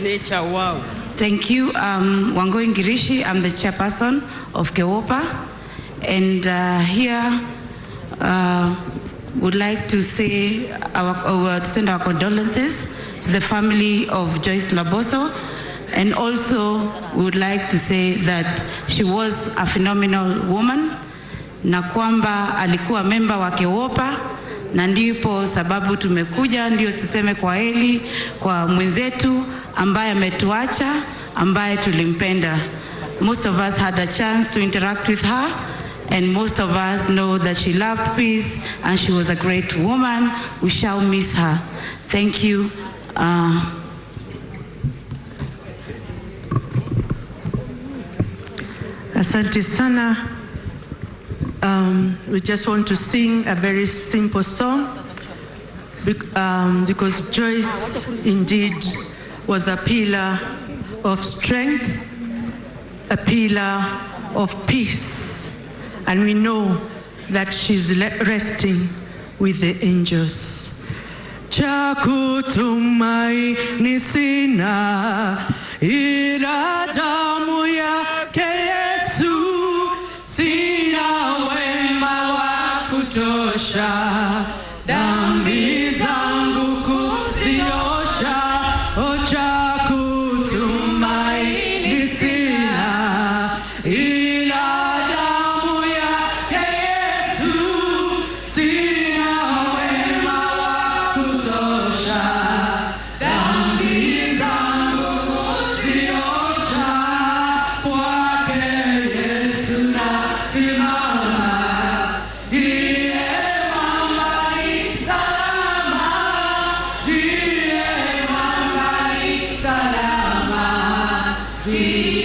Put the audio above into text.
Nature wow. Thank you. Wangui Ngirici, I'm the chairperson of KEWOPA. And here, would like to say to send our condolences to the family of Joyce Laboso. And also, we would like to say that she was a phenomenal woman na kwamba alikuwa memba wa KEWOPA na ndipo sababu tumekuja ndio tuseme kwa heri kwa mwenzetu ambaye ametuacha, ambaye tulimpenda. Most of us had a chance to interact with her and most of us know that she loved peace and she was a great woman. We shall miss her. Thank you. Asante sana. We just want to sing a very simple song because Joyce indeed was a pillar of strength, a pillar of peace, and we know that she's resting with the angels. Cha kutumaini sina ila damu yake Yesu, sina wema wa kutosha, dhambi zangu kuziosha. O, cha kutumaini sina ila damu yake Yesu, sina wema wa kutosha, dhambi zangu kuziosha. Kwake Yesu nasimama, ndiye mwamba ni salama, ndiye mwamba ni salama, ndiye